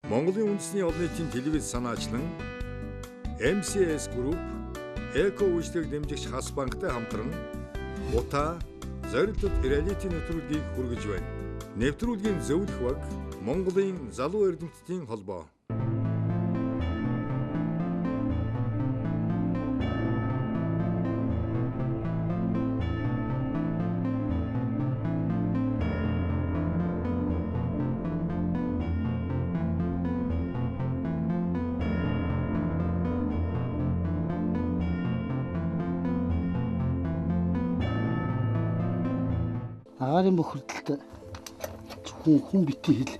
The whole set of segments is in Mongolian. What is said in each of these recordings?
Монголын үндэсний олон нийтийн телевиз санаачлан MCS Group эко үйлчлэг дэмжигч Хас банктай хамтран Утаа зорилтод реалити нэвтрүүлгийг хүргэж байна. Нэвтрүүлгийн зөвлөх баг Монголын залуу эрдэмтдийн холбоо. Агаарын бохирдолд зөвхөн хүн битгий хэл.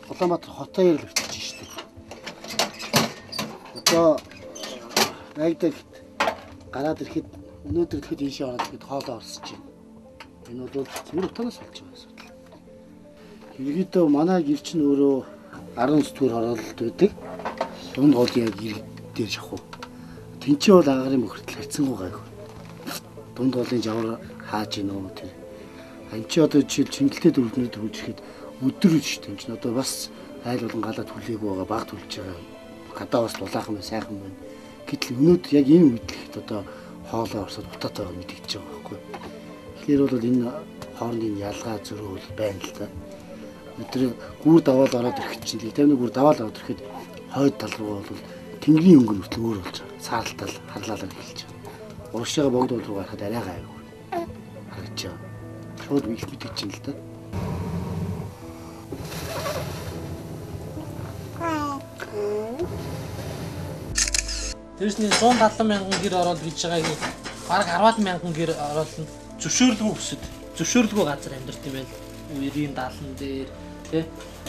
Улаанбаатар хотоо ярил өчөж штэ. Одоо найдагт гараад ирэхэд өнөөдөр ирэхэд ийшээ ороод ирэхэд хоолоо орсож байна. Энэ бол цэвэр утаанаас болж байгаа асуудал. Ерөнхийдөө манай гэр чинь өөрөө 19 дугаар хороололд байдаг. Дунд голын яг ирэг дээр шахуу. Тэнцээ бол агаарын бохирдол харьцангуй гайгүй. Дунд голын жавар хааж гин үү тэр. Энд чи одоо жишээл Чингэлтэй дөрөвдний төрүүлж ирэхэд өдөр шүү дээ. Энд чинь одоо бас айл болон галаа түлээгүй байгаа, баг түлж байгаа. Гадаа бас дулаахан байна, сайхан байна. Гэтэл өнөөдөр яг энэ үед л ихэд одоо хоолоо орсод утаатай байгаа мэдэгдэж байгаа байхгүй. Тэгэхээр бол энэ хоорондын ялгаа зөрүү бол байна л да. Өнөөдөр гүр даваал ороод ирэхэд чинь литавны гүр даваал ороод ирэхэд хойд тал руу бол тэнгэрийн өнгө нь хүртэл өөр болж байгаа. Сааралтал харлаалаар эхэлж байгаа. Урагшаага богд уул руу гарахад арай гайгүй харагдаж байгаа. Шууд их мэдэгдэж байна л да. Тэрс нь 170 мянган гэр ороод гэж байгааг бараг 10 мянган гэр ороол нь зөвшөөрлгүй өсөд зөвшөөрлгүй газар амьдарт юм байл. Үерийн далан дээр тий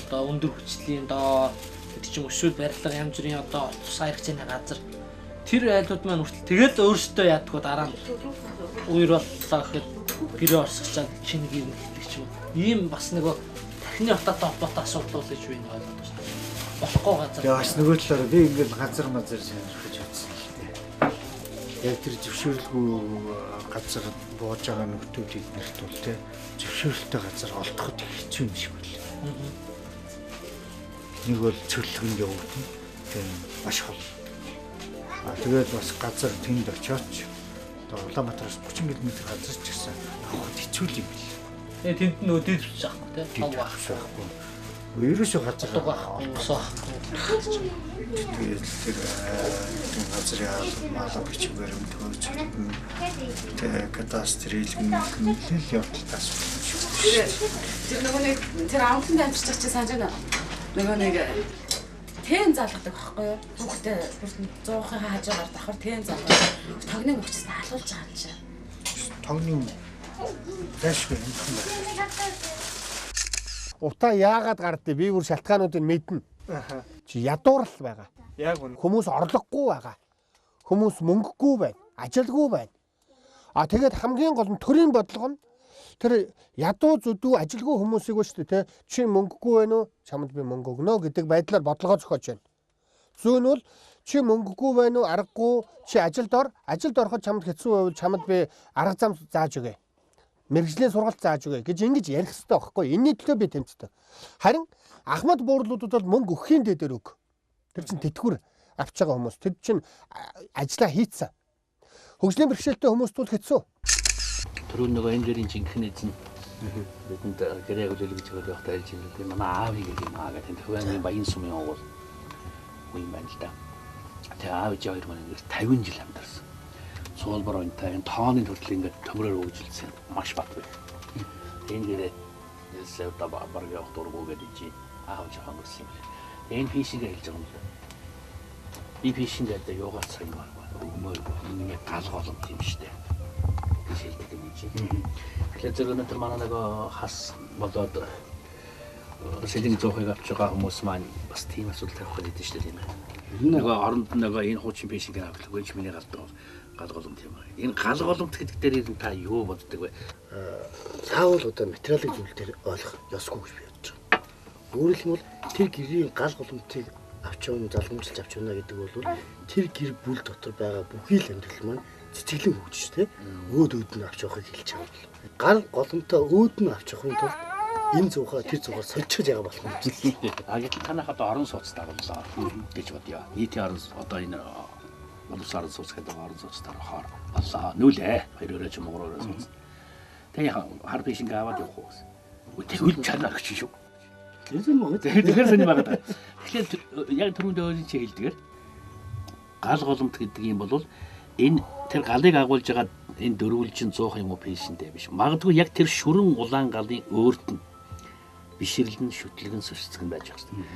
одоо өндөр хүчлийн доор гэдэг чинь өсвөл барилга янз бүрийн одоо тус аягчны газар тэр айлууд маань хүртэл тэгэл өөрсдөө яадгүй дараа нь үер боллоо гэхэд гэрээ орсгочаад шинэ гэр нэгтгэх ч юм уу. Ийм бас нөгөө тархины утаатай холбоотой асуудал бол гэж би энэ ойлгоод байна шүү дээ. Болохгүй газар. Тэгээ бас нөгөө талаараа би ингээл газар мазар сонирхож үзсэн л дээ. Яг тэр зөвшөөрлгүй газар бууж байгаа нөхдүүд эднэрт бол тэ зөвшөөрөлтэй газар олдоход хэцүү юм шиг байлаа. Нэг бол цөллөгөнд явагдана. Тэгээ маш хол. Тэгээд бас газар тэнд очиоч одоо Улаанбаатараас 30 км газар ч гэсэн авахд хэцүү юм бэл. Тэгээ тэнд нь өдөөд авчих байхгүй тий. Тав байхгүй. Ерөөсөө газар байхгүй, ус байхгүй. Тэгээд тэр газрын маалаа бичиг баримт хөөцөлтөн тэгээ кадастр илгэн нэлээд явдалтай асуудал юм шиг. Тэр нөгөө нэг тэр амтланд амьдарч байгаа чи санаж байна уу? Нөгөө нэг тэн залгадаг байхгүй юу? Хүүхдээ 100-ын хажуугаар давхар тэн залгаад тогны мөгчс алуулж байгаа юм чи. Тогны дайшгүй юм байна. Утаа яагаад гардыг би бүр шалтгаануудыг мэднэ. Чи ядуурл байгаа. Яг үнэ. Хүмүүс орлогогүй байгаа. Хүмүүс мөнгөгүй байна, ажилгүй байна. А тэгээд хамгийн гол нь төрийн бодлого нь тэр ядуу зүдүү ажилгүй хүмүүсийг шүү дээ те чи мөнгөгүй байна уу? Чамд би мөнгө өгнө гэдэг байдлаар бодлогоо зохиож байна. Зүүн нь бол чи мөнгөгүй байна уу? Аргагүй чи ажилд ор, ажилд ороход чамд хэцүү байвал чамд би арга зам зааж өгье. Мэргэжлийн сургалт зааж өгье гэж ингэж ярих хэрэгтэй байхгүй. Энэний төлөө би тэмцдэг. Харин ахмад буурлуудад бол мөнгө өгөхийн дэдэр өг. Тэр чинь тэтгэвэр авч байгаа хүмүүс. Тэр чинь ажлаа хийцэн. Хөгжлийн бэрхшээлтэй хүмүүст бол хэцүү. Түрүүн нөгөө энэ дэрийн жинхэнэ эзэн бидэнд гэрээ хүлээлгэж гэж байгаа явахтаа ярьж байна. Би манай аавыг гэх юм аа гэх Тэхвэний Баян сумын угуул үе юм байна л да. Тэгээ аав ээж хоёр маань ингээд 50 жил амьдарсан. Суулбар унтаа энэ тооны төрөл ингээд төмрөөр өгжилсэн. Маш бат бай. Энэ гэрээ нэлсээ одоо баг явах дургу гэдэг чи аав жоохон өнгөрсөн юм байна. Энэ фишингээ хэлж байгаа юм л да. Би фишингээ одоо юугаар цаг юм өгмөр миний гал голомт юм штэ гэж хэлдэг юм чи. Тэгэхээр зэрэг өнөөдөр манай нөгөө хас болоод сэлэнг зуухыг авч байгаа хүмүүс маань бас тийм асуудал тавих гэдэг шүү дээ тийм ээ. Нөгөө оронд нөгөө энэ хуучин фишинг авах гэж миний гал голомт юм аа. Энэ гал голомт гэдэг дээр та юу боддог вэ? Заавал одоо материалын зүйл дээр ойлгох ёсгүй гэж би бодож байгаа. Өөрөөр хэлбэл тэр гэрийн гал голомтыг авч явна, залгамжилж авч явна гэдэг бол тэр гэр бүл дотор байгаа бүхий л амьдрал маань цэцэглэн хөгжиж тэ өөд өөд нь авч явахыг хэлж байгаа юм. Гал голомтоо өөд нь авч явахын тулд Энэ зуухаа тэр зуухаар сольчихож байгаа болох юм чинь. А гэтэл танах одоо орон сууц дагууллаа гэж бодъё. Нийтийн орон одоо энэ улс орон сууц гэдэг орон сууц дарахаар боллоо. Нүлээ. Хоёр өрөө ч юм уу гурван өрөө сууц. Тэгээ хар пишинг аваад явах уу гэсэн. Тэгвэл чанар өгч шүү. Тэгэхээр сони байгаа даа. Тэгэхээр яг түрүүнд өөрийн чи хэлдгээр гал голомт гэдэг юм бол энэ тэр галыг агуулж байгаа энэ дөрвөлжин 100 юм уу пишинтэй биш. Магадгүй яг тэр шүрэн улаан галын өөрт нь бишрэл нь шүтлэг нь сүсцэг нь байж байгаа юм.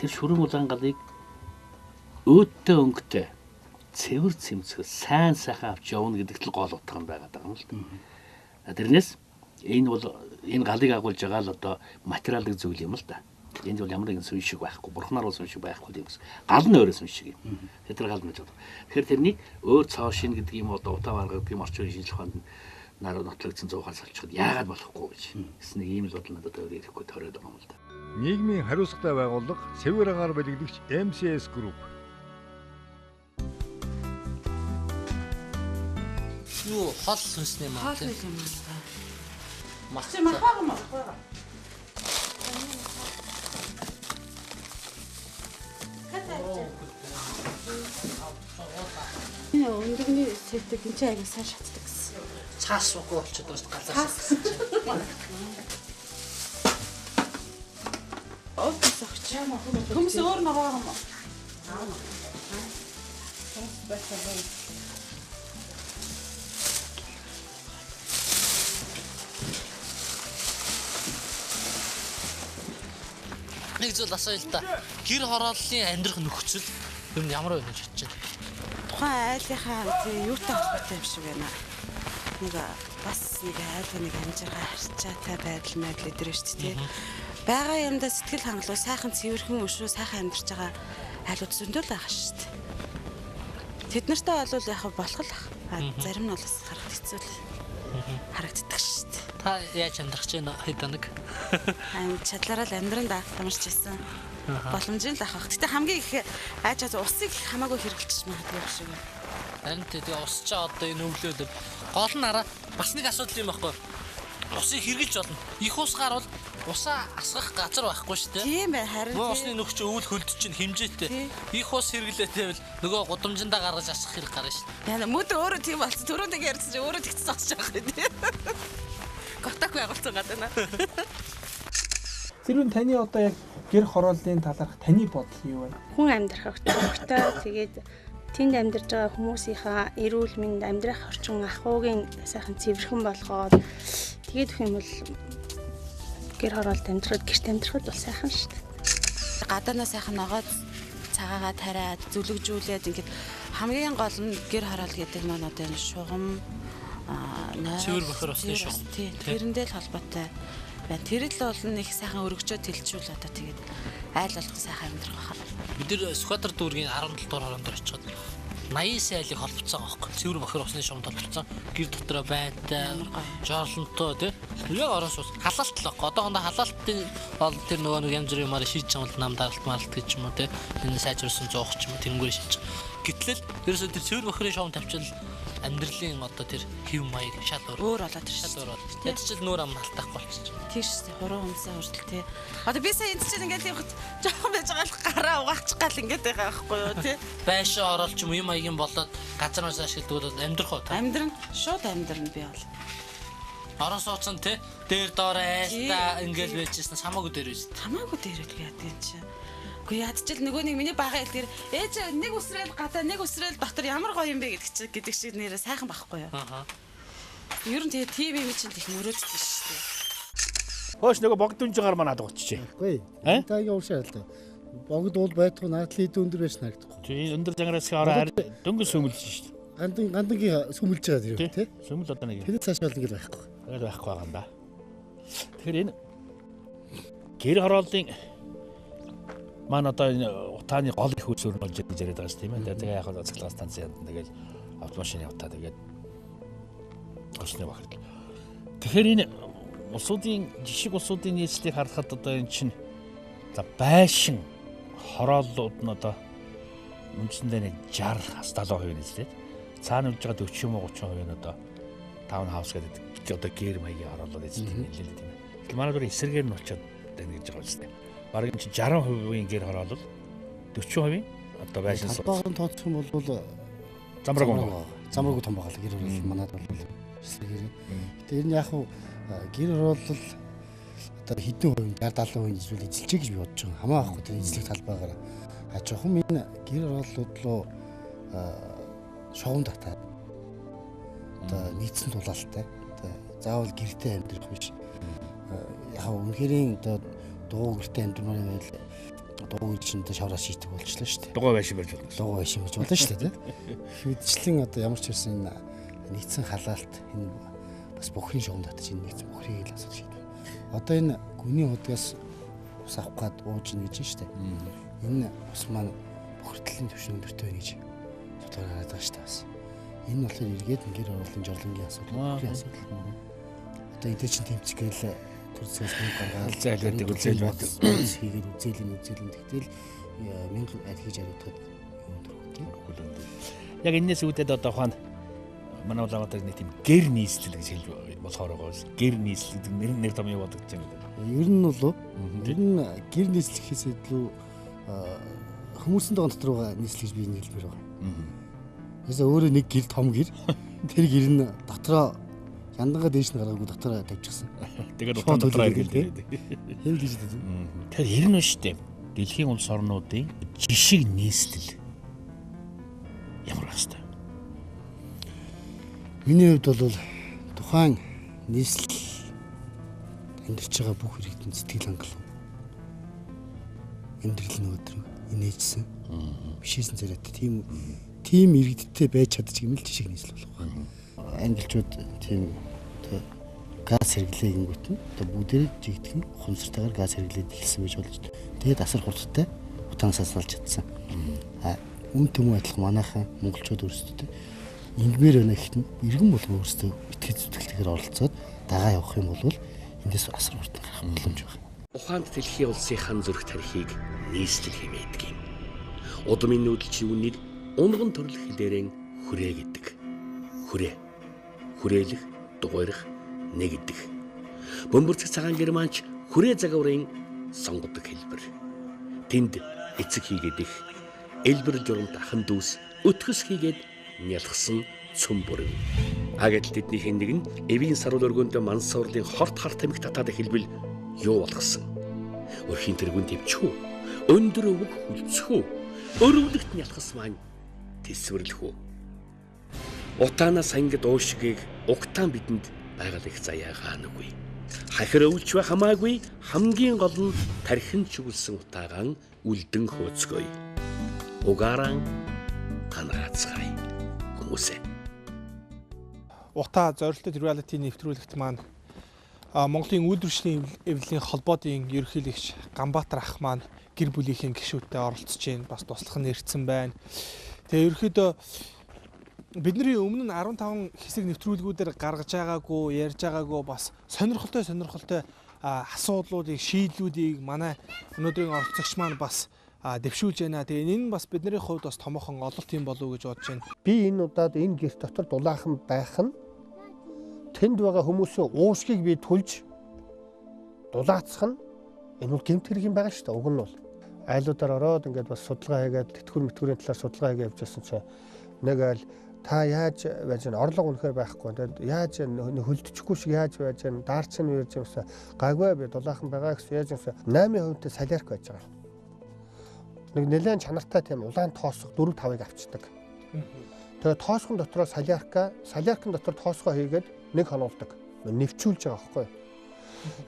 Тэр шүрэн улаан галыг өөдтэй өнгөтэй цэвэр цэмцгэл сайн сайхан авч явна гэдэгт л гол утга нь байгаа даа юм л да. Тэрнээс энэ бол энэ галыг агуулж байгаа л одоо материалын зүйл юм л да. Энд бол ямар нэгэн сүн шиг байхгүй, бурхнаар бол сүн шиг байхгүй юм гэсэн. Гал нь өөрөө сүн шиг юм. Тэр гал нь гэж бодлоо. Тэгэхээр тэрнийг өөр цоо шин гэдэг юм одоо утаа гаргадаг юм орчин үеийн шинжлэх ухаанд нар нотлогдсон зуухаар салчихад яагаад болохгүй гэж. Гэсэн нэг ийм л бодол надад өөр ирэхгүй төрөөд байгаа юм л да. Нийгмийн хариуцлагатай байгууллага цэвэр агаар бэлэглэгч MCS Group. Юу хол сүнсний маа. Хол юм аа. Мах. Чи махаа юм уу? Энэ өндөгний сэтг энэ чинь аягүй сайн шатдаг гэсэн. Цаас уугүй болчиход байгаа шүү дээ галаас. Өөс огч. Хүмүүс өөр ногоо юм уу? Хүмүүс байсан. Нэг зүйл асууя л да. Гэр хорооллын амьдрах нөхцөл ер нь ямар байна гэж бодож байна? Тухайн айлынхаа юутай холбоотой юм шиг байна. Нэг бас нэг айлын нэг амжиргаа харьцаатай байдал мэдл өдр шүү дээ. Байгаа юмдаа сэтгэл хангалуун сайхан цэвэрхэн өшөө сайхан амьдарч байгаа айлууд зөндөл байгаа шүү дээ. Тэд нартай бол яг болох л ах. Зарим нь бол бас харахад хэцүү л харагддаг шүү дээ. Та яаж амьдрах гэж байна хэд хоног? Ам чадлаараа л амьдран да ямарч байсан. Боломжийн л ах. Гэтэ хамгийн их айж аз усыг хамаагүй хэрэглэж магадгүй юм шиг байна. Харин тэгээ ус чаа одоо энэ өвлөөл гол нь араа бас нэг асуудал юм байхгүй. Усыг хэрэглэж болно. Их ус гарвал усаа асгах газар байхгүй шүү дээ. Тийм бай харин. Муу усны нөхч өвөл хөлдөж чинь хэмжээтэй. Их ус хэрэглээтэй бол нөгөө гудамжиндаа гаргаж асгах хэрэг гарна шүү дээ. Яна мөд өөрөө тийм болсон. Түрүүн тэг ярьсан чинь өөрөө тэгсэн сонсож байгаа юм тий. Готок байгуулсан гадаа наа. Зэрэг таны одоо яг гэр хорооллын талаарх таны бодол юу вэ? Хүн амьдрах огтой тэгээд тэнд амьдарч байгаа хүмүүсийнхаа эрүүл мэнд амьдрах орчин ахуйг сайхан цэвэрхэн болгоод тэгээд өгөх юм бол гэр хороолд амьдрахад гэрт амьдрахад бол сайхан шүү дээ. Гадаанаа сайхан ногоо цагаагаа тариад зүлэгжүүлээд ингээд хамгийн гол нь гэр хороол гэдэг маань одоо энэ шугам цэвэр бохир усны шугам. Тэрэндээ л холбоотой байна. Тэр л бол нэг сайхан өргөжөө тэлчүүл одоо тэгээд айл болгон сайхан амьдрах байхаа. Бид нэр Сүхбаатар дүүргийн 17 дугаар хорон дээр очиход 89 айлыг холбоцсон байгаа байхгүй. Цэвэр бохир усны шугамд холбоцсон. Гэр дотроо байнтай, жорлонтой тий. Яг орон сууц халаалт л байхгүй. Одоохондоо халаалтын бол тэр нөгөө нэг янз бүрийн юмар шийдэж байгаа бол нам даралт маралт гэж юм уу тий. Энэ сайжруулсан зоох ч юм уу тэрнгээр шийдэж. Гэтэл ерөөсөө тэр цэвэр бохирын шугам тавьчвал амьдралын одоо тэр хэв маяг шал өөр болоод шал өөр болоод. Ядчил нүүр ам халтаахгүй болчих. Тийш үү хуруу хүмүүсээ хүртэл тий. Одоо би сая энэ чинь ингээд явахад жоохон байж байгаа л гараа угаачих гал ингээд байгаа байхгүй юу тий. Байшин оролч юм юм маягийн болоод газар мас ашигладаг бол амьдрах уу та? Амьдрна. Шууд амьдрна би бол. Орон сууцсан тий. Дээр доор айлта ингээд байжсэн хамаагүй дээр байсан. Хамаагүй дээр л яадаг юм чи. Үгүй ядчил нөгөө нэг миний бага хэлдгэр ээж нэг үсрээл гадаа нэг үсрээл дотор ямар гоё юм бэ гэдэг чи гэдэг шиг нэрээ сайхан байхгүй юу. Аа. Ер нь тэгээ тийм юм чинь их мөрөөддөг шүү дээ. Хөөш нөгөө богд дүнжигаар маань алгуулчихжээ. Үгүй. Тагийн уушаа л да. Богд уул байтугай наадлын эд өндөр байж харагдахгүй. Тийм өндөр зангараас ороо дөнгөж сүмэлж шүү дээ. Гандангийн сүмэлж байгаа тэр тий. Сүмэл одоо нэг. Тэр цаашаа л ингээл байхгүй. Ингээл байхгүй байгаа юм да. Тэгэхээр энэ гэр хорооллын маань одоо энэ утааны гол их үүсвэр болж гэж яриад байгаа шүү тийм ээ. Тэгээ яг хаа цахилгаан станцын янд тэгэл автомашины утаа тэгээд усны бохирдол. Тэгэхээр энэ улсуудын жишг улсуудын нийслэлийг харахад одоо энэ чинь за байшин хорооллууд нь одоо үндсэндээ нэг 60 70% нийслээд цаана үлж байгаа 40 юм уу 30% нь одоо таун хаус гэдэг одоо гэр маягийн хорооллууд эзэлдэг юм лээ тийм ээ. Гэтэл манай дөр эсрэгээр нь болчиход байна гэж байгаа юм. Бараг энэ чинь 60% гэр хороолол 40% одоо байшин талбайгаар нь тооцох юм бол замраагүй замраагүй том байгаа л гэр хороолол манад бол эсрэгээр. Гэтэ ер нь яг хуу гэр хороолол одоо хэдэн хувийн 60 70% зүйл эзэлжээ гэж би бодож байгаа. Хамаа авахгүй тэр эзлэх талбайгаар. А жоохон энэ гэр хорооллууд руу шугам татаад одоо нийцсэн тулаалтай. Одоо заавал гэртээ амьдрах биш. Яг үнэхэрийн одоо дугуй гэртээ амьдрмаар байвал дугуй чинь одоо шавраа шийдэг болчихлоо шүү дээ. Дугуй байшин барьж болно. Дугуй байшин барьж болно шүү дээ, тийм. Хэвдчлэн одоо ямар ч байсан энэ нийцсэн халаалт энэ бас бохрын шугам татаж энэ нийцсэн бохрыг л асуудал шийдвэ. Одоо энэ гүний худгаас ус авах гад ууж ийн гэж шүү дээ. Энэ ус маань бохирдлын түвшин өндөртэй байна гэж судалгаа гараад байгаа шүү дээ бас. Энэ болохоор эргээд гэр хорооллын жорлонгийн асуудал, бохрын асуудал. Одоо энэ чинь тэмцэх гээл төр зэс мөнгө гаргаад зайлдаг үзэл байдаг. Хийгээд үзээлэн тэгтэл мянга аль хийж ариутгад юм төрөх тийм. Яг энэс үүдээд одоо ухаан манай Улаанбаатар нэг тийм гэр нийслэл гэж хэлж болохоор байгаа юм. Гэр нийслэл гэдэг нэр том юу бодогдож байгаа юм. Ер нь бол ер нь гэр нийслэл гэхээс илүү хүмүүсийн догон дотор байгаа нийслэл гэж би хэлмээр байгаа. Ясаа өөрөө нэг гэр том гэр тэр гэр нь дотроо яндангаа дээш нь гаргаагүй дотроо тавьчихсан. Тэгээд утаан дотроо эргэлдээ. Хэл гэж дээ. Тэгэхээр ер нь шүү дээ. Дэлхийн улс орнуудын жишг нийслэл ямар байх хэвтэй? Миний хувьд бол тухайн нийслэл амьдарч байгаа бүх иргэдийн сэтгэл хангалуун амьдрал нь өдрөг инээжсэн бишээсэн царайтай тийм иргэдтэй байж чадчих юм л жишг нийслэл болох байна. Англичууд тийм газ хэрэглээ гингүүт нь одоо бүгдээрээ жигдхэн ухамсартайгаар газ хэрэглээд эхэлсэн байж болж тэгээд асар хурдтай утаанаас салж чадсан. А үн төмөө адилхан манайхан монголчууд өөрсдөө ингэмээр байна гэхэд нь иргэн болгон өөрсдөө итгэж зүтгэлтэйгээр оролцоод дагаа явах юм бол эндээс асар хурдан гарах боломж байна. Ухаанд дэлхийн улсын хан зүрх тархийг нийслэл хэмээдэг юм. Удмын нүүдэл чи үүнийг унган төрөл хэлээрэн хүрээ гэдэг. Хүрээ. Хүрээлэх, дугуйрах, нэгдэх. Бөмбөрцөг цагаан германч хүрээ загварын сонгодог хэлбэр. Тэнд эцэг хийгээд их, элбэр журамт ахан дүүс өтгөс хийгээд нялхсан цөм бүрэн. Агадл тэднийхэн нэг нь эвийн саруул өргөндөө мансуурлын хорт харт тамхи татаад эхэлбэл юу болгосон? Өрхийн тэргүүн төвчхүү, өндөр өвөг хүлцэхүү, өрөвлөгт нялхас маань тэсвэрлэх үү? Утаанаас ангид уушгийг угтаан бидэнд байгаль их заяагаа нүгүй. Хахир өвлч бай хамаагүй, хамгийн гол нь тархин чүглсэн утаагаан үлдэн хөөцгөөе. Угааран гангаацгаая хүмүүсээ. Утаа зорилттой реалити нэвтрүүлэгт маань Монголын үйлдвэрчлийн эвлэлийн холбоодын ерөнхийлөгч Ганбаатар ах маань гэр бүлийнхэн гишүүдтэй оролцож байна. Бас туслах нь ирсэн байна. Тэгээ ерөнхийдөө бидний өмнө нь 15 хэсэг нэвтрүүлгүүдээр гаргаж байгаагүй, ярьж байгаагүй бас сонирхолтой асуудлуудыг, шийдлүүдийг манай өнөөдрийн оролцогч маань бас дэвшүүлж байна. Тэгээ энэ нь бас бидний хувьд бас томоохон ололт юм болов уу гэж бодож байна. Би энэ удаад энэ гэр дотор дулаахан байх нь тэнд байгаа хүмүүсийн уушгийг би түлж дулаацах нь энэ бол гэмт хэрэг юм байгаа шүү дээ. Уг нь бол айлуудаар ороод ингээд бас судалгаа хийгээд тэтгэвэр мэтгэврийн талаар судалгаа хийгээ явжсэн чинь нэг айл та яаж байж гэн орлого үнэхээр байхгүй. Тэгээд яаж хөлдчихгүй шиг яаж байж гэн даарч нь ярьж юмсан гайгүй би дулаахан байгаа гэсэн яаж юмсан 8% солиарк байж байгаа. Нэг нэлээд чанартай тийм улаан тоосго 4 5-ыг авчдаг. Тэгээд тоосгон дотроо солиарка, солиаркын дотор тоосгоо хийгээд нэг хонуулдаг. Нэвчүүлж байгаа байхгүй.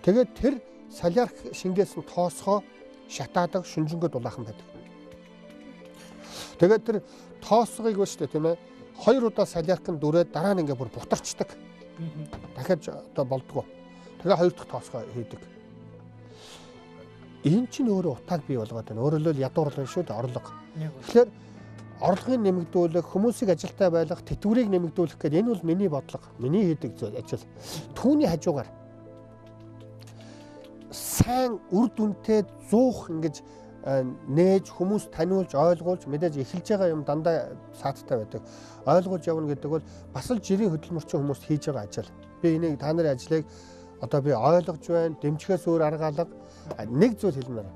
Тэгээд тэр солиарк шингээсэн тоосгоо шатаадаг, шүнжэнгөө дулаахан байдаг. Тэгээд тэр тоосгыг ба штэ тийм хоёр удаа солиарк нь дүрээд дараа нь ингээ бүр бутарчдаг. Дахиад одоо болдгоо. Тэгээ хоёр дахь тоосгоо хийдэг. Энэ чинь өөрөө утааг бий болгоод байна. Өөрөөр хэлбэл ядуурлал шүү дээ, орлого. Тэгэхээр орлогыг нэмэгдүүлэх, хүмүүсийг ажилтаа байлгах, тэтгэврийг нэмэгдүүлэх гэдэг энэ бол миний бодлого, миний хийдэг зүйл ажил. Түүний хажуугаар сайн үр дүнтэй зуух ингэж нээж хүмүүс таниулж ойлгуулж мэдээж эхэлж байгаа юм дандаа сааттай байдаг. Ойлгуулж явна гэдэг бол бас л жирийн хөдөлмөрчин хүмүүст хийж байгаа ажил. Би энийг та нарын ажлыг Одоо би ойлгож байна, дэмжихээс өөр арга алга. Нэг зүйл хэлмээр.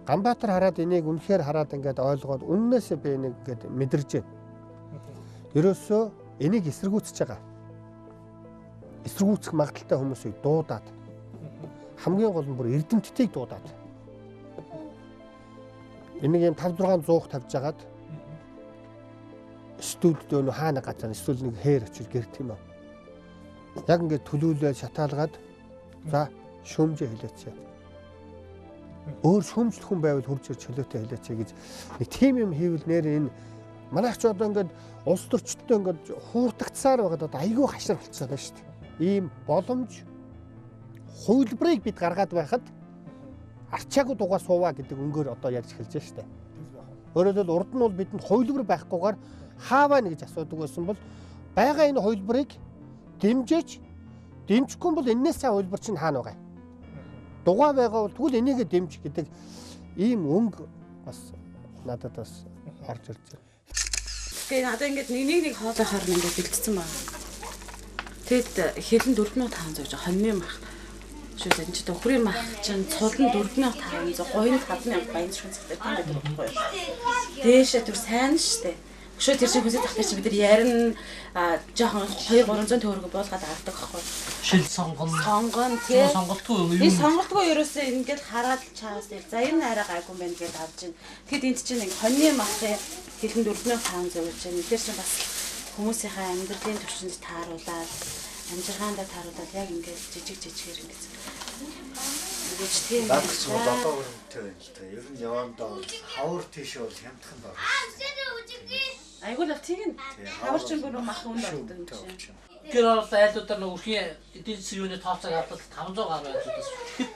Ганбаатар хараад энийг үнэхээр хараад ингээд ойлгоод үннээсээ би энийг ингээд мэдэрж байна. Ерөөсөө энийг эсэргүүцэж байгаа. Эсэргүүцэх магадaltaй хүмүүсийг дуудаад хамгийн гол нь бүр эрдэмтдийг дуудаад энийг юм 5 6 100 тавьж агаад студид өнө хаана газар эсвэл нэг хээр очиж гэрт юм аа. Яг ингээд төлөөлөө шатаалгаад за шүүмжээ хэлээч. Өөр шүүмжлэх хүн байвал хурж ирж чөлөөтэй хэлээч гэж нэг тийм юм хийвэл нэр энэ манайх ч одоо ингээд улс төрчдөө ингээд хуурдагцсаар байгаад одоо айгүй хашир болчиход байна шүү дээ. Ийм боломж хувилбарыг бид гаргаад байхад арчаагүй дугаа суваа гэдэг өнгөөр одоо ярьж эхэлж байна шүү дээ. Өөрөөр хэлбэл урд нь бол бидэнд хувилбар байхгүйгээр хааваа гэж асуудаг байсан бол байгаа энэ хувилбарыг дэмжиж дэмжихгүй бол энээс сайн хувилбар чинь хаана байгаа юм? Дугаа байгаа бол тэгвэл энийгээ дэмж гэдэг ийм өнгө бас надад бас орж ирж байна. Тэгээ надад ингээд нэг хоолой хорно ингээд бэлдсэн байна. Тэгэд хэлэн 4500 гэж хоньны мах. Шүү дээ. Энд чинь өхрийн мах чинь цул нь 4500, гоён 5000 баян шүн цагтаа тийм байдаг байхгүй юу? Дээшээ түр сайн штэ. Өшөө тэр чинь хүсэж тахтай чинь бид нар ярина жоохон 2 300 төгрөг буулгаад авдаг байхгүй. Шил сонгоно. Сонгоно тий. Сонголтгүй юм. Энэ сонголтгүй ерөөсөө ингээд хараад чаас дээр. За энэ арай гайгүй юм байна гэдээ авч чинь. Тэгэхэд энд чинь нэг хоньны махын хэлэн 4500 гэж байна. Тэр чинь бас хүмүүсийнхээ амьдралын түвшинд тааруулаад амжиргаандаа тааруулаад яг ингээд жижиг жижигээр ингээд ингэж тийм. Лагч бол одоо өрөмтэй байна л та. Ер нь явандаа бол хавар тийш бол хямдхан байна. Айгуу л тийм. Хавар чинь бүр мах үнд ордог юм чинь. Тэр бол айлуудаар нэг өрхийн эдийн засгийн юуны тооцоог авдаг 500 гаруй айлуудаас. Тэгэхэд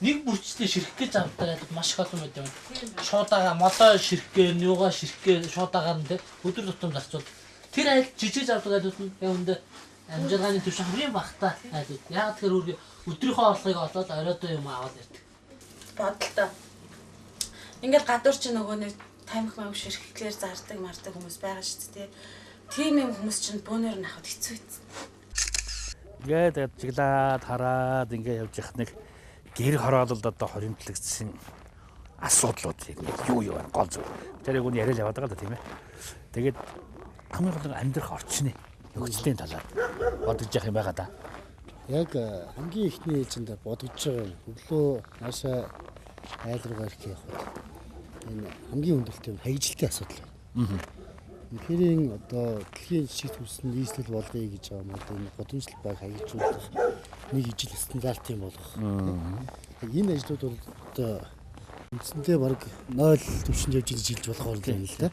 нэг бүрчлээ ширхэх гэж авдаг айлууд маш их олон байт юм. Шуудаага молоо ширхгээ, юугаа ширхгээ шуудагаар нь өдөр тутам зарцуул. Тэр айл жижиг авдаг айлууд нь яг үндэ амжиргааны түвшин хамгийн багатай айлууд. Яг тэгэхээр үргээ өдрийнхөө орлогыг олоод оройдоо юм аваад ирдэг. Бодолтой. Ингээл гадуур чинь нөгөө нэг тамхи мамх ширхлээр зардаг мардаг хүмүүс байгаа шүү дээ. Тийм юм хүмүүс чинь бөөнөр нь авахд хэцүү хэцүү. Ингээд ажиглаад хараад ингээ явж явах нэг гэр хороололд одоо хоримтлагдсан асуудлууд юу юу байна гол зүйл. Тэр яг үн яриад яваад байгаа л да тийм ээ. Тэгээд хамгийн гол нь амьдрах орчны нөхцөлийн талаар бодож явах юм байгаа да. Яг хамгийн эхний ээлжинд бодож байгаа юм. Өглөө наашаа айл руугаа ирэх явах. Энэ хамгийн хүндэлтэй юм хаягжилтын асуудал байна. Үнэхээр одоо дэлхийн жишг төвсөн нийслэл болгоё гэж байгаа юм бол энэ годамжлал байг хаягжуулах нэг ижил стандарт юм болгох. Энэ ажлууд бол одоо үндсэндээ бараг 0 түвшинд явж иж хэлж болохоор юм л да.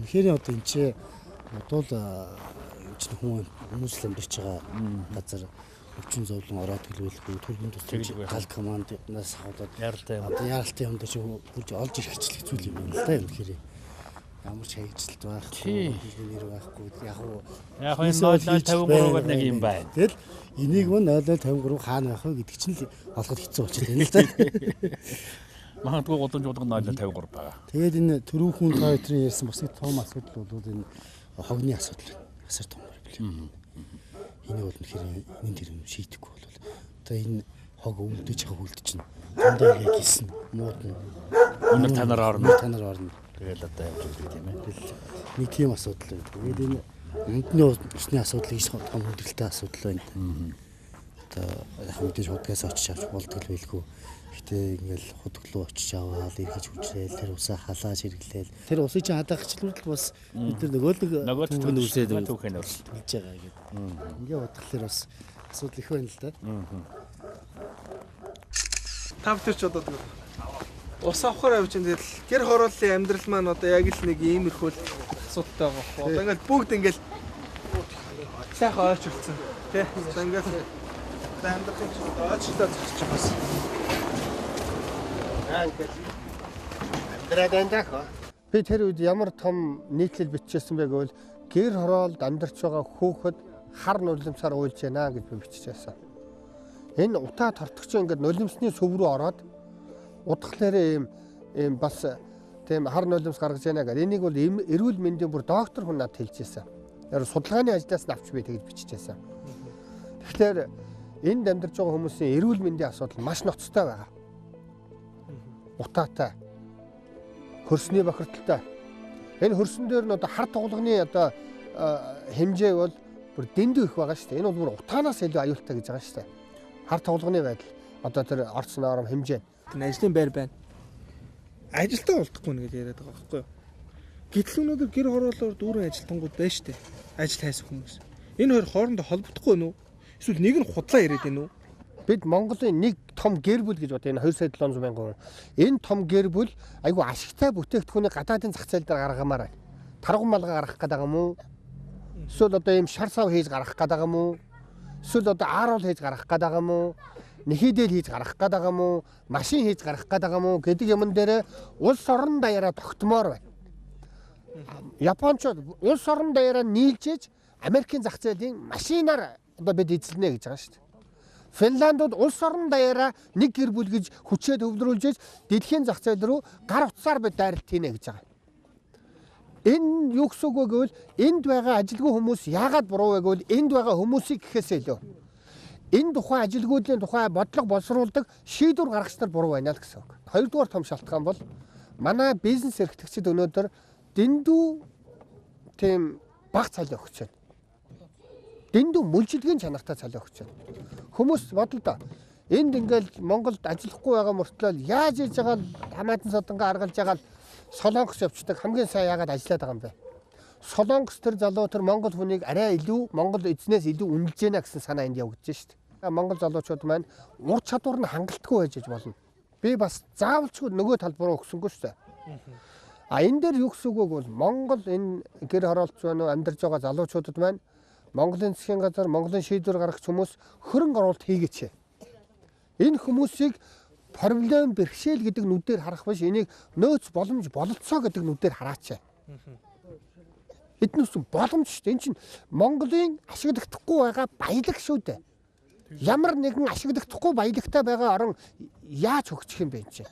Үнэхээр одоо энэ ч бодвол чинь хүмүүс л амьдарч байгаа газар өвчин зовлон ороод төлөвлөхгүй төргөн тусламж гал команднаас аваад яралтай юм. Одоо яралтай юм дээр чи хурж олж ирэх хичээл зүйл юм байна л да үнэхээр. Ямар ч хаягжилт байхгүй, нэр байхгүй. Яг уу яг энэ 0053 гэдэг нэг юм байна. Тэгэл энийг мөн 0053 хаана байх вэ гэдэг чинь л олоход хэцүү болчиход байна л да. Магадгүй гудамж болгон 0053 байгаа. Тэгээд энэ төрүүхэн та хоёрын ярьсан бас нэг том асуудал бол энэ хогны асуудал байна. Асар том проблем. Энийг бол үнэхээр энэ тэр юм шийдэхгүй бол одоо энэ хог өвдөж байгаа хүлдэж чинь дундаа ингээ гисэн муудна. Өнөр танаар орно. Танаар орно. Тэгэл одоо явж байгаа тийм ээ. Тэгэл нэг тийм асуудал байна. Тэгээд энэ амьтны усны асуудал их том хүндрэлтэй асуудал байна. Одоо яг мэдээж худгаас очиж авч болдог л байлгүй. Гэтэ ингээл худглуу очиж аваад эргэж хүчрээл тэр усаа халааж хэрэглээл. Тэр усыг чинь хадагчлал бас бид нар нөгөө л нэг түүхэн үсээд түүхэн үс төлж байгаа гэдэг. Ингээ бодглохлоор бас асуудал их байна л да. Та бүхэн ч одоо тэгвэл ус авахар явж чинь тэгэл гэр хорооллын амьдрал маань одоо яг л нэг иймэрхүү асуудалтай байгаа байхгүй. Одоо ингээл бүгд ингээл сайхан ойчилсан тий. Одоо ингээл одоо амьдралын чинь одоо ойчлоо зогсож байгаа бас. Ингээл амьдраад байна даа. Би тэр үед ямар том нийтлэл бичижсэн бэ гэвэл гэр хороолд амьдарч байгаа хүүхэд хар нулимсаар уйлж байна гэж би бичижсэн. Энэ утаа тортогч ингээд нулимсны сүв рүү ороод удахлаараа ийм бас тийм хар нулимс гаргаж байна гэдэг. Энийг бол эрүүл мэндийн бүр доктор хүн надад хэлж байсан. Яг судалгааны ажлаас нь авч би тэгж бичижсэн. Тэгэхээр Энд амьдарч байгаа хүмүүсийн эрүүл мэндийн асуудал маш ноцтой байгаа. Утаатай, хөрсний бохирдолтой. Энэ хөрсөн дээр нь одоо хар туглганы одоо хэмжээ бол бүр дэндүү их байгаа шүү дээ. Энэ бол бүр утаанаас илүү аюултай гэж байгаа шүү дээ. Хар туглганы байдал одоо тэр орц норм хэмжээ. Тэр ажлын байр байна. Ажилтаа болдохгүй нэ гэж яриад байгаа байхгүй юу? Гэтэл өнөөдөр гэр хороолоор дүүрэн ажилтнууд байна шүү дээ. Ажил хайсан хүмүүс. Энэ хоёр хоорондоо холбогдохгүй нү? Эсвэл нэг нь худлаа яриад байна уу? Бид Монголын нэг том гэр бүл гэж бодъё. Энэ 2 сая 700 мянган хүн. Энэ том гэр бүл айгүй ашигтай бүтээгдэхүүнийг гадаадын зах зээл дээр гаргамаар байна. Тарган малгай гаргах гэдэг юм уу? Эсвэл одоо ийм шар сав хийж гаргах гэдэг юм уу? Эсвэл одоо ааруул хийж гаргах гэдэг юм уу? Нэхийдэл хийж гаргах гэдэг юм уу? Машин хийж гаргах гэдэг юм уу гэдэг юмн дээр улс орон даяараа тогтмоор байна. Япончууд улс орон даяараа нийлжээж Америкийн зах зээлийн машинаар одоо бид эзэлнэ гэж байгаа шүү дээ. Финландууд улс орон даяараа нэг гэр бүл гэж хүчээ төвлөрүүлжээж дэлхийн зах зээл рүү гар утсаар бид дайралт хийнэ гэж байгаа. Энэ юу гэсэн үг вэ гэвэл энд байгаа ажилгүй хүмүүс яагаад буруу вэ гэвэл энд байгаа хүмүүсийг гэхээсээ илүү энэ тухайн ажилгүйдлийн тухай бодлого боловсруулдаг шийдвэр гаргагч нар буруу байна л гэсэн үг. Хоёрдугаар том шалтгаан бол манай бизнес эрхлэгчид өнөөдөр дэндүү тийм бага цалин өгч байна. Дэндүү мүлжилгийн чанартай цалин өгч байна. Хүмүүс бодолдоо энд ингээл Монголд ажиллахгүй байгаа мөртлөө яаж хийж байгаа л хамаатан садангаа аргалж байгаа л Солонгос явцдаг хамгийн сайн яагаад ажиллаад байгаа юм бэ? Солонгос тэр залуу тэр монгол хүнийг арай илүү Монгол эзнээс илүү үнэлж гэнэ гэсэн санаа энд явагдаж шүү дээ. Монгол залуучууд маань ур чадвар нь хангалтгүй байж болно. Би бас заавалчгүй нөгөө тал буруу өгсөнгөө шүү дээ. А энэ дээр юу гэсэн үг вэ гэвэл Монгол энэ гэр хороолт байна уу амьдарч байгаа залуучуудад маань Монголын засгийн газар, Монголын шийдвэр гаргах хүмүүс хөрөнгө оруулалт хийгээч. Энэ хүмүүсийг проблем бэрхшээл гэдэг нүдээр харах биш, энийг нөөц боломж бололцоо гэдэг нүдээр хараач. Эднээс боломж шүү дээ. Энэ чинь Монголын ашиглахдахгүй байгаа баялаг шүү дээ. Ямар нэгэн ашиглахдахгүй баялагтай байгаа орон яаж хөгжих юм бэ энэ чинь?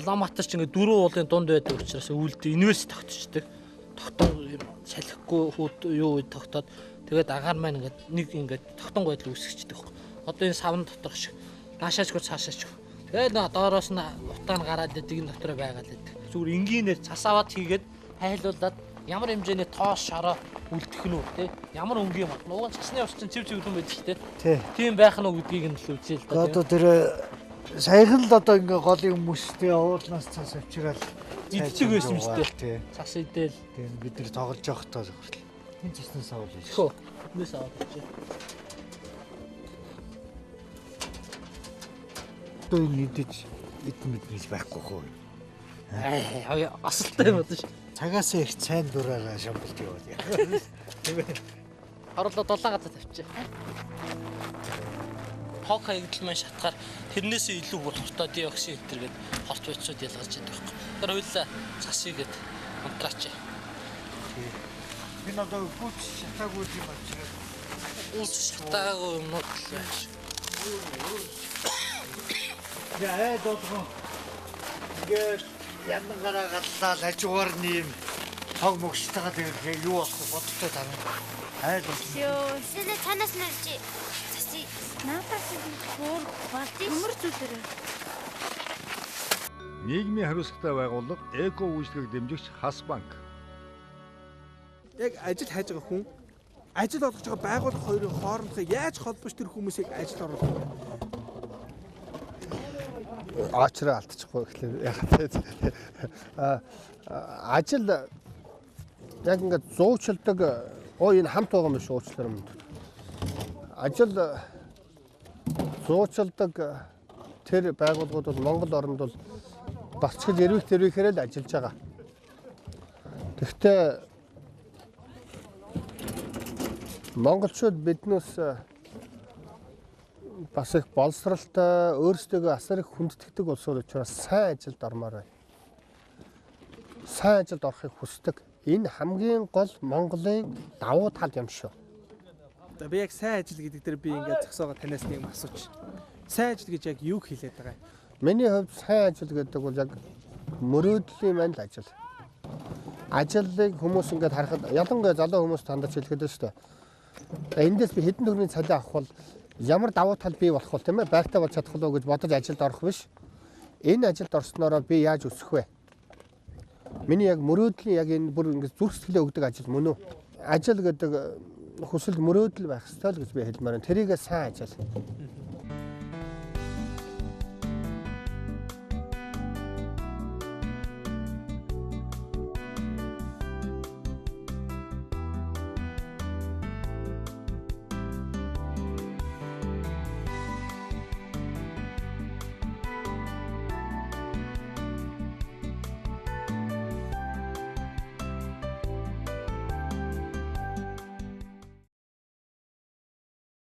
Улаанбаатар ч ингээд дөрвөн уулын дунд байдаг учраас үүлдээ инвест тогтчихдаг. Тогтон юм салхигүй хүүд юу үед тогтоод тэгээд агаар маань ингээд нэг ингээд тогтон байдал үүсгэждэг байхгүй. Одоо энэ савн доторх шиг наашаачгүй цаашаачгүй. Тэгээд нөө доороос нь утаа нь гараад идэг энэ дотроо байгаад идэг. Зүгээр энгийнээр цас аваад хийгээд хайлуулад ямар хэмжээний тоос шороо үлдэх нь үү те ямар өнгийн юм бол уг нь цасны ус чинь цэв цэвэрхэн байдаг шүү дээ. Тийм байх нь уу гэдгийг нь л үзье л да. Одоо тэр саяхан л одоо ингээ голын хүмүүстэй уулнаас цас авчираад иддэг байсан юм шүү дээ. Цас идэл. Тийм бид нэр тоглож явахдаа хүртэл. Энэ цаснаас авал байж. Хөө. Энэс аваад авчи. Одоо энэ идэж идэн мэднэж байхгүй хөө. Аа, асалтай юм байна ш. Цагаасаа их сайн дураараа шамбалж яваад яа. Тийм ээ. Хорлоо долоо газар тавьчих. Тог хаягдл маань шатгаар тэрнээсээ илүү бүр хортой диоксид энэ төр гээд хорт бодисууд ялгарч байдаг байхгүй. Тэр хоёулаа цас игээд унтраач. Энэ одоо гүч шатаагүй юм авчираад Улс шатаагүй юмнууд л байх шиг. Яа айд болгон ингээд яндан гараа галлаа хажуугаар нь юм тог мөгчтэйгээ тэгээд юу болох вэ бодтой тарна. Айл болгон. Йоо, сэлээ цаанаас нэрч цасыг Надаас бүр болд. төмөр зүйлээр. Нийгмийн хариуцлагатай байгууллага эко үйлчлэгийг дэмжигч Хас банк. Яг ажил хайж байгаа хүн ажил олгож байгаа байгууллага хоёрын хоорондох яаж холбож тэр хүмүүсийг ажилд оруулах вэ? Очроо алдчихгүй гэхлээр яагаад вэ? Ажил яг ингээд зуучилдаг оо энэ хамт байгаа юм биш уучлаарай юм. Ажил зуучилдаг тэр байгууллагууд бол Монгол оронд бол барчгал эрвэх тэрвэхээр л ажиллаж байгаа. Тэгэхдээ монголчууд биднээс бас их боловсралтай, өөрсдөө асар их хүндэтгэдэг улсууд учраас сайн ажилд ормоор байна. Сайн ажилд орохыг хүсдэг. Энэ хамгийн гол Монголын давуу тал юм шүү. За би яг сайн ажил гэдэг дээр би ингээд зогсоогоо танаас нэг юм асууч. Сайн ажил гэж яг юуг хэлээд байгаа юм? Миний хувьд сайн ажил гэдэг бол яг Мөрөөдлийн маань л ажил. Ажлыг хүмүүс ингээд харахад ялангуяа залуу хүмүүс тандаж хэлэхэд л шүү дээ. Эндээс би хэдэн төгрөгийн цалин авах бол ямар давуу тал бий болох вэ, тийм ээ? Байртай болж чадах уу гэж бодож ажилд орох биш. Энэ ажилд орсноороо би яаж өсөх вэ? Миний яг мөрөөдлийн яг энэ бүр ингээд зүрх сэтгэлээ өгдөг ажил мөн үү? Ажил гэдэг хүсэл мөрөөдөл байх ёстой л гэж би хэлмээр байна. Тэрийгээ сайн ажил.